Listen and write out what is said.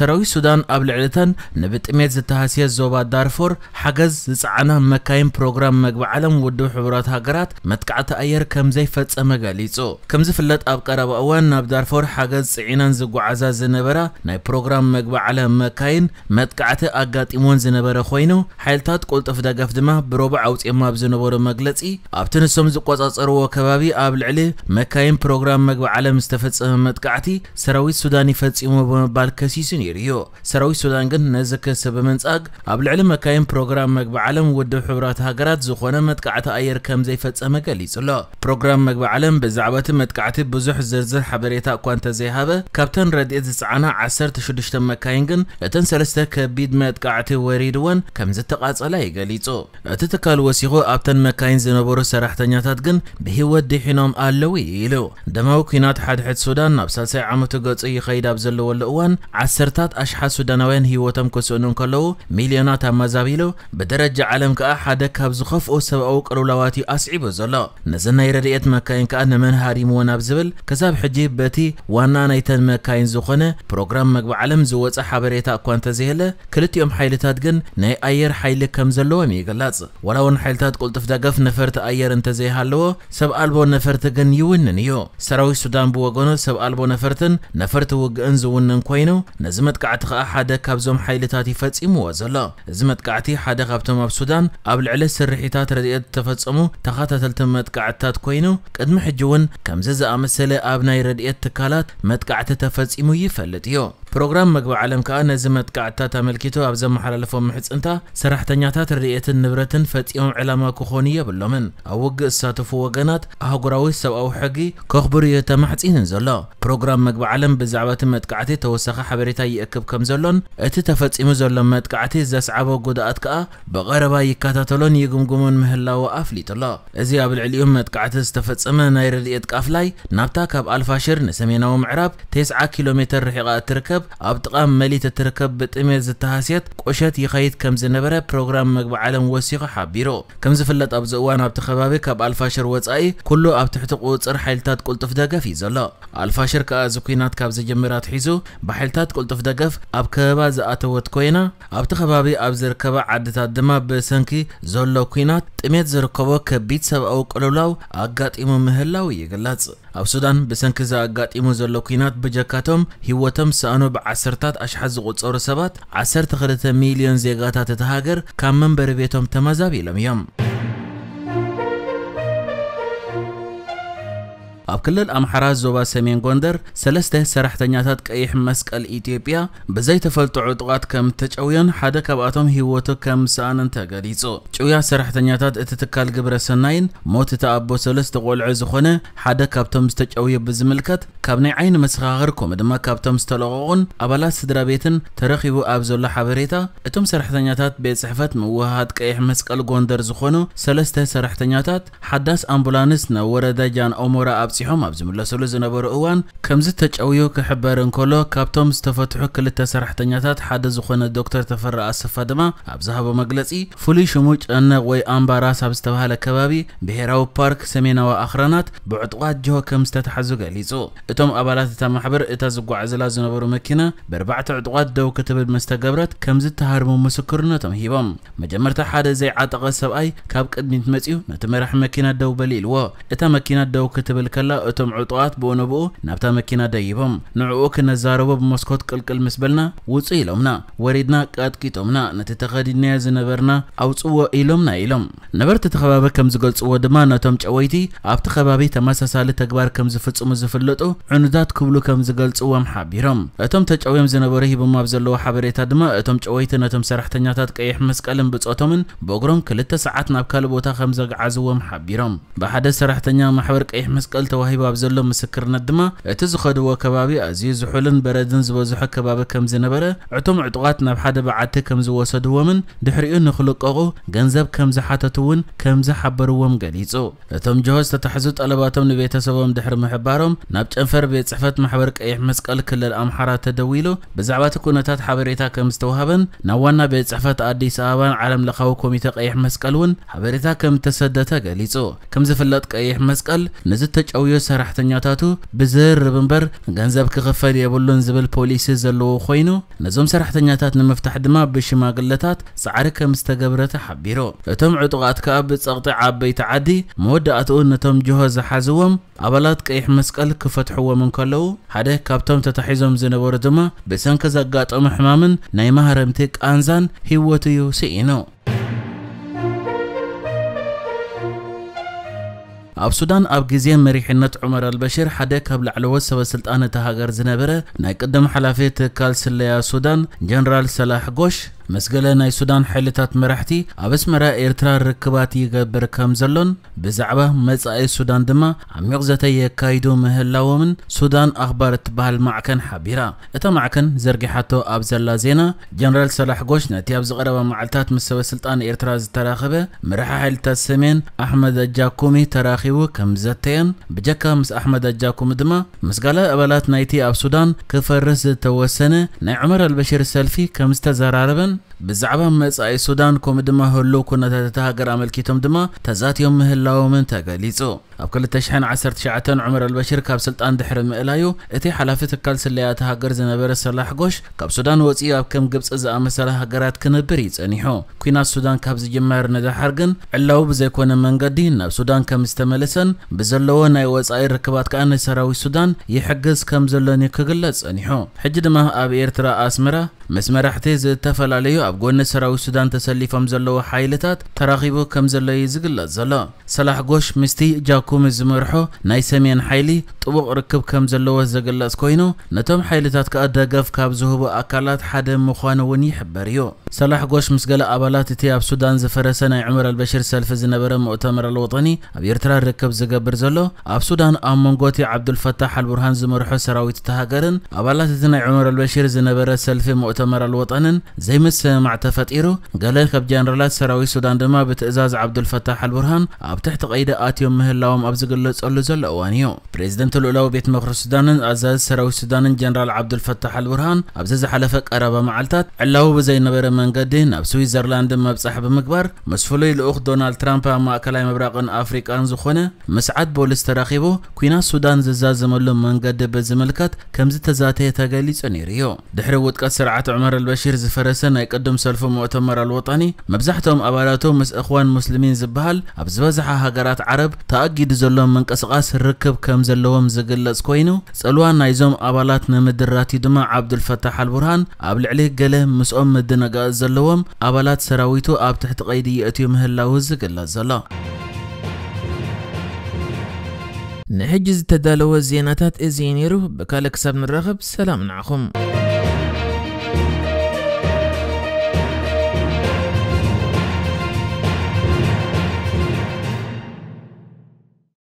ሰራዊት ሱዳን ኣብ ልዕሊ እተን ንብጥሜት ዝተሃስየ ዞባ ዳርፎር ሓገዝ ዝጸዓና መካይን ፕሮግራም መግቢ ዓለም ውድብ ሕቡራት ሃገራት መጥቃዕቲ ኣየር ከም ዘይፈጸመ ገሊጹ። ከም ዝፍለጥ ኣብ ቀረባ እዋን ናብ ዳርፎር ሓገዝ ጽዒነን ዝጓዓዛ ዝነበራ ናይ ፕሮግራም መግቢ ዓለም መካይን መጥቃዕቲ ኣጋጢሞን ዝነበረ ኮይኑ፣ ሓይልታት ቁልጡፍ ደገፍ ድማ ብረቡዕ ኣውጺኦም ኣብ ዝነበሩ መግለጺ፣ ኣብቲ ንሶም ዝቆጻጸርዎ ከባቢ ኣብ ልዕሊ መካይን ፕሮግራም መግቢ ዓለም ዝተፈጸመ መጥቃዕቲ ሰራዊት ሱዳን ይፈጺሞ ብምባል ከሲሱ ነይሩ እዩ። ሰራዊት ሱዳን ግን ነዚ ክሲ ብምንጻግ ኣብ ልዕሊ መካይን ፕሮግራም መግቢ ዓለም ውድብ ሕቡራት ሃገራት ዝኾነ መጥቃዕቲ ኣየር ከም ዘይፈጸመ ገሊጹ ኣሎ። ፕሮግራም መግቢ ዓለም ብዛዕባ እቲ መጥቃዕቲ ብዙሕ ዝርዝር ሓበሬታ እኳ እንተዘይሃበ፣ ካብተን ረድኤት ዝጸዓና ዓሰርተ ሽዱሽተ መካይን ግን እተን ሰለስተ ከቢድ መጥቃዕቲ ወሪድወን ከም ዝተቓጸላ እዩ ገሊጹ። እቲ ትካል ወሲኹ ኣብተን መካይን ዝነበሩ ሰራሕተኛታት ግን ብህይወት ድሒኖም ኣለዉ ኢሉ። ደማዊ ኲናት ሓድሕድ ሱዳን ናብ ሳልሳይ ዓመቱ ገጹ ይኸይድ ኣብ ዘለወሉ እዋን ዓሰርታት ኣሽሓት ሱዳናውያን ህይወቶም ክስእኑ እንከለዉ ሚልዮናት ኣመዛቢሉ ብደረጃ ዓለም ከኣ ሓደ ካብ ዝኸፍኡ ሰብኣዊ ቅልውላዋት እዩ ኣስዒቡ ዘሎ። ነዘን ናይ ረድኤት መካይን ከኣ ንመን ሃሪምወን ኣብ ዝብል ክሳብ ሕጂ በቲ ዋና ናይተን መካይን ዝኾነ ፕሮግራም መግቢ ዓለም ዝወጸ ሓበሬታ እኳ እንተዘየለ ክልቲኦም ሓይልታት ግን ናይ ኣየር ሓይሊ ከም ዘለዎም ይግለጽ። ዋላ እውን ሓይልታት ቁልጡፍ ደገፍ ነፈርቲ ኣየር እንተዘይሃለዎ ሰብ ኣልቦ ነፈርቲ ግን ይውንን እዩ። ሰራዊት ሱዳን ብወገኑ ሰብ ኣልቦ ነፈርትን ነፈርቲ ውግእን ዝውንን ኮይኑ ነዚ መጥቃዕቲ ከኣ ሓደ ካብዞም ሓይልታት ይፈጺምዎ ዘሎ። እዚ መጥቃዕቲ ሓደ ካብቶም ኣብ ሱዳን ኣብ ልዕሊ ስርሒታት ረድኤት ዝተፈጸሙ ተኸታተልቲ መጥቃዕትታት ኮይኑ ቅድሚ ሕጂ እውን ከምዚ ዝኣመሰለ ኣብ ናይ ረድኤት ትካላት መጥቃዕቲ ተፈጺሙ ይፈልጥ እዩ። ፕሮግራም መግቢ ዓለም ከኣ ነዚ መጥቃዕትታት ኣመልኪቱ ኣብ ዘመሓላለፎ ምሕጽንታ ሰራሕተኛታት ረድኤትን ንብረትን ፈጺሞም ዕላማ ክኾኑ የብሎምን። ኣብ ውግእ ዝሳተፉ ወገናት ኣህጉራዊ ሰብኣዊ ሕጊ ከኽብሩ እዩ ተማሕጺንን ዘሎ። ፕሮግራም መግቢ ዓለም ብዛዕባ እቲ መጥቃዕቲ ተወሳኺ ሓበሬታ ይእክብ ከም ዘሎን እቲ ተፈጺሙ ዘሎ መጥቃዕቲ ዘስዓቦ ጉድኣት ከኣ ብቐረባ ይከታተሎን ይግምግሞን ምህላዉ ኣፍሊጡ ኣሎ። እዚ ኣብ ልዕሊኡ መጥቃዕቲ ዝተፈጸመ ናይ ረድኤት ቃፍላይ ናብታ ካብ ኣልፋሽር ንሰሜናዊ ምዕራብ ተስዓ ኪሎ ሜተር ርሒቓ እትርከብ ኣብ ጥቓ መሊት እትርከብ ብጥሜት ዝተሃስየት ቁሸት ይኸይድ ከም ዝነበረ ፕሮግራም መግቢ ዓለም ወሲኹ ሓቢሩ። ከም ዝፍለጥ ኣብዚ እዋን ኣብቲ ከባቢ ካብ ኣልፋሽር ወጻኢ ኩሉ ኣብ ትሕቲ ቁጽጽር ሓይልታት ቁልጡፍ ደገፍ እዩ ዘሎ። ኣልፋሽር ከኣ እዚ ኲናት ካብ ዝጅምር ኣትሒዙ ብሓይልታት ቁልጡፍ ደገፍ ኣብ ከበባ ዝኣተወት ኮይና ኣብቲ ከባቢ ኣብ ዝርከባ ዓድታት ድማ ብሰንኪ ዘሎ ኲናት ጥሜት ዝርከቦ ከቢድ ሰብኣዊ ቅልውላው ኣጋጢሙ ምህላው ይግለጽ። ኣብ ሱዳን ብሰንኪ እዚ ኣጋጢሙ ዘሎ ኲናት ብጀካቶም ህይወቶም ዝሰኣኑ ብዓሰርታት ኣሽሓት ዝቑጸሩ ሰባት ዓሰርተ ክልተ ሚልዮን ዜጋታት እታ ሃገር ካብ መንበሪ ቤቶም ተመዛቢሎም እዮም። ኣብ ክልል ኣምሓራ ዞባ ሰሜን ጎንደር ሰለስተ ሰራሕተኛታት ቀይሕ መስቀል ኢትዮጵያ ብዘይተፈልጡ ዕጡቓት ከም ተጨውዮን ሓደ ካብኣቶም ህይወቱ ከም ዝሰኣነን ተገሊጹ። ጭውያ ሰራሕተኛታት እቲ ትካል ግብረ ሰናይን ሞት እቲ ኣቦ ሰለስተ ቆልዑ ዝኾነ ሓደ ካብቶም ዝተጨውዩ ብዝምልከት ካብ ናይ ዓይኒ መሰኻኽር ከምኡ ድማ ካብቶም ዝተለቐቑን ኣባላት ስድራ ቤትን ተረኺቡ ኣብ ዘሎ ሓበሬታ እቶም ሰራሕተኛታት ቤት ጽሕፈት ምውህሃድ ቀይሕ መስቀል ጎንደር ዝኾኑ ሰለስተ ሰራሕተኛታት ሓዳስ ኣምቡላንስ ናብ ወረዳ ጃን ኦሞራ ኣብጺሖም ኣብ ዝምለስሉ ዝነበሩ እዋን ከም ዝተጨውዩ ክሕበር እንከሎ፣ ካብቶም ዝተፈትሑ ክልተ ሰራሕተኛታት ሓደ ዝኾነ ዶክተር ተፈራ ኣሰፋ ድማ ኣብ ዝሃቦ መግለጺ፣ ፍሉይ ሽሙ ጨነቕ ወይ ኣምባራስ ኣብ ዝተባህለ ከባቢ ብሄራዊ ፓርክ ሰሜናዊ ኣኽራናት ብዕጡቓት ጅሆ ከም ዝተታሕዙ ገሊጹ። እቶም ኣባላት እታ ማሕበር እታ ዝጓዓዙላ ዝነበሩ መኪና ብኣርባዕተ ዕጡቓት ደው ክትብል ምስ ተገብረት ከም ዝተሃርሙ ምስክርነቶም ሂቦም። መጀመርታ ሓደ ዘይዓጠቐ ሰብኣይ ካብ ቅድሚት መጺኡ ነቲ መራሒ መኪና ደው በል ኢልዎ። እታ መኪና ደው ክትብል ከላ እቶም ዕጡቓት ብኡ ንብኡ ናብታ መኪና ደይቦም ንዕኡ ክነዛረቦ ብመስኮት ቅልቅል ምስ በልና ውጹ ኢሎምና። ወሪድና ቀጥቂጦምና። ነቲ ተኸዲንናዮ ዝነበርና ኣውጽዎ ኢሎምና ኢሎም። ነበርቲ እቲ ከባቢ ከም ዝገልጽዎ ድማ ነቶም ጨወይቲ ኣብቲ ከባቢ ተመሳሳሊ ተግባር ከም ዝፍጽሙ ዝፍለጡ ዕኑዳት ክብሉ ከም ዝገልጽዎም ሓቢሮም። እቶም ተጨውዮም ዝነበሩ ሂቦም ኣብ ዘለዎ ሓበሬታ ድማ እቶም ጨወይቲ ነቶም ሰራሕተኛታት ቀይሕ መስቀልን ብጾቶምን ብእግሮም ክልተ ሰዓት ናብ ካልእ ቦታ ከም ዘግዓዝዎም ሓቢሮም። ብሓደ ሰራሕተኛ ማሕበር ቀይሕ መስቀል ተዋሂቡ ኣብ ዘሎ ምስክርነት ድማ እቲ ዝኸድዎ ከባቢ ኣዝዩ ዝሑልን በረድን ዝበዝሖ ከባቢ ከም ዝነበረ እቶም ዕጡቓት ናብ ሓደ በዓቲ ከም ዝወሰድዎምን ድሕሪኡ ንኽልቀቑ ገንዘብ ከም ዝሓተቱ እውን ከም ዝሓበርዎም ገሊጹ። እቶም ጅሆ ዝተታሕዙ ጠለባቶም ንቤተሰቦም ድሕሪ ምሕባሮም ናብ ጨንፈር ቤት ጽሕፈት ማሕበር ቀይሕ መስቀል ክልል ኣምሓራ ተደዊሉ ብዛዕባ እቲ ኩነታት ሓበሬታ ከም ዝተዋህበን ናብ ዋና ቤት ጽሕፈት ኣዲስ ኣበባን ዓለም ለኻዊ ኮሚተ ቀይሕ መስቀል እውን ሓበሬታ ከም ተሰደ ተገሊጹ። ከም ዝፍለጥ ቀይሕ መስቀል ንዝተጨ ውዮ ሰራሕተኛታቱ ብዝርብ እምበር ገንዘብ ክኽፈል የብሉን ዝብል ፖሊሲ ዘለዎ ኮይኑ፣ ነዞም ሰራሕተኛታት ንምፍታሕ ድማ ብሽማግለታት ጻዕሪ ከም ዝተገብረ ተሓቢሩ። እቶም ዕጡቓት ከኣ ብጸቕጢ ዓበይቲ ዓዲ መወዳእትኡ ነቶም ጅሆ ዝሓዝዎም ኣባላት ቀይሕ መስቀል ክፈትሕዎም እንከለዉ፣ ሓደ ካብቶም ተታሒዞም ዝነበሩ ድማ ብሰንኪ ዘጋጠሞ ሕማምን ናይ ማህረምቲ ቃንዛን ህይወቱ እዩ ስኢኑ። ኣብ ሱዳን ኣብ ግዜ መሪሕነት ዑመር ኣልበሽር ሓደ ካብ ላዕለዎት ሰበ ስልጣን እታ ሃገር ዝነበረ ናይ ቅድም ሓላፊ ትካል ስለያ ሱዳን ጀነራል ሰላሕ ጎሽ ምስ ገለ ናይ ሱዳን ሓይልታት መራሕቲ ኣብ ኣስመራ ኤርትራ ርክባት ይገብር ከም ዘሎን ብዛዕባ መጻኢ ሱዳን ድማ ዓሚቕ ዘተ የካይዱ ምህላዎምን ሱዳን ኣኽባር እትበሃል ማዕከን ሓቢራ። እታ ማዕከን ዘርጊሓቶ ኣብ ዘላ ዜና፣ ጀነራል ሰላሕ ጎሽ ነቲ ኣብዚ ቀረባ መዓልታት ምስ ሰበ ስልጣን ኤርትራ ዝተራኸበ መራሒ ሓይልታት ሰሜን ኣሕመድ ኣጃኩሚ ተራኺቡ ከም ዘተየን ብጀካ ምስ ኣሕመድ ኣጃኩሚ ድማ ምስ ጋለ ኣባላት ናይቲ ኣብ ሱዳን ክፈርስ ዝተወሰነ ናይ ዑመር ኣልበሽር ሰልፊ ከም ዝተዘራረበን ብዛዕባ መጻኢ ሱዳን ከምኡ ድማ ህሉው ኩነታት እታ ሃገር ኣመልኪቶም ድማ ተዛትዮም ምህላዎምን ተገሊጹ። ኣብ ክልተ ሽሕን ዓሰርተ ትሽዓተን ዑመር ኣልበሽር ካብ ስልጣን ድሕሪ ምእላዩ እቲ ሓላፊ ትካል ስለያ እታ ሃገር ዝነበረ ሰላሕ ጎሽ ካብ ሱዳን ወጺኡ ኣብ ከም ግብጺ ዝኣመሰላ ሃገራት ክነብር እዩ ጸኒሑ። ኲናት ሱዳን ካብ ዝጅመር ንደሓር ግን ዕላዊ ብዘይኮነ መንገዲ ናብ ሱዳን ከም ዝተመለሰን ብዘለዎ ናይ ወጻኢ ርክባት ከኣ ንሰራዊት ሱዳን ይሕግዝ ከም ዘሎን እዩ ክግለጽ ጸኒሑ። ሕጂ ድማ ኣብ ኤርትራ ኣስመራ ምስ መራሕቲ ዝተፈላለዩ ኣብ ጎኒ ሰራዊት ሱዳን ተሰሊፎም ዘለዉ ሓይልታት ተራኺቡ ከም ዘሎ እዩ ዝግለጽ ዘሎ። ሰላሕ ጎሽ ምስቲ ጃኩሚ ዝመርሖ ናይ ሰሜን ሓይሊ ጥቡቕ ርክብ ከም ዘለዎ ዝግለጽ ኮይኑ፣ ነቶም ሓይልታት ከኣ ደገፍ ካብ ዝህቡ ኣካላት ሓደ ምዃኑ እውን ይሕበር እዩ። ሰላሕ ጎሽ ምስ ገለ ኣባላት እቲ ኣብ ሱዳን ዝፈረሰ ናይ ዑመር ኣልበሽር ሰልፊ ዝነበረ ሙእተመር ኣልወጠኒ ኣብ ኤርትራ ርክብ ዝገብር ዘሎ፣ ኣብ ሱዳን ኣብ መንጎ እቲ ዓብዱልፈታሕ ኣልቡርሃን ዝመርሖ ሰራዊት እታ ሃገርን ኣባላት እቲ ናይ ዑመር ኣልበሽር ዝነበረ ሰልፊ ሙእተመር ኣልወጠንን ዘይምስምማዕ ተፈጢሩ፣ ገለ ካብ ጀነራላት ሰራዊት ሱዳን ድማ ብትእዛዝ ዓብዱልፈታሕ ኣልቡርሃን ኣብ ትሕቲ ቀይዲ ኣትዮም ምህላዎም ኣብ ዝግለጸሉ ዘሎ እዋን እዩ። ፕሬዚደንት ልኡላዊ ቤት ምኽሪ ሱዳንን ኣዛዚ ሰራዊት ሱዳንን ጀነራል ዓብዱልፈታሕ ኣልቡርሃን ኣብዚ ዝሓለፈ ቀረባ መዓልታት ዕላዊ ብዘይነበረ መንገዲ ናብ ስዊዘርላንድ መብጻሕ ብምግባር ምስ ፍሉይ ልኡኽ ዶናልድ ትራምፕ ኣብ ማእከላይ ምብራቕን ኣፍሪቃን ዝኾነ ምስዓድ ቦልስ ተራኺቡ ኲናት ሱዳን ዝዛዘመሉ መንገዲ ብዝምልከት ከም ዝተዛተየ ተገሊጹ ነይሩ እዩ። ድሕሪ ውድቀት ስርዓት ዑመር ኣልበሺር ዝፈረሰ ናይ ቅድም ሰልፉ ሙእተመር ኣልወጣኒ መብዛሕትኦም ኣባላቱ ምስ እኽዋን ሙስሊሚን ዝበሃል ኣብ ዝበዝሓ ሃገራት ዓረብ ተኣጊዱ ዘሎ ምንቅስቓስ ርክብ ከም ዘለዎም ዝግለጽ ኮይኑ፣ ጽልዋ ናይዞም ኣባላት ንምድራት'ዩ ድማ ዓብዱልፈታሕ ኣልቡርሃን ኣብ ልዕሊ ገለ ምስኦም ምድንጋጽ ዘለዎም ኣባላት ሰራዊቱ ኣብ ትሕቲ ቀይዲ የእትዩ ምህላዉ ዝግለጽ ዘሎ። ንሕጂ ዝተዳለወ ዜናታት እዚ እዩ ነይሩ። ብካልእ ክሳብ ንራኸብ ሰላም ንዓኹም።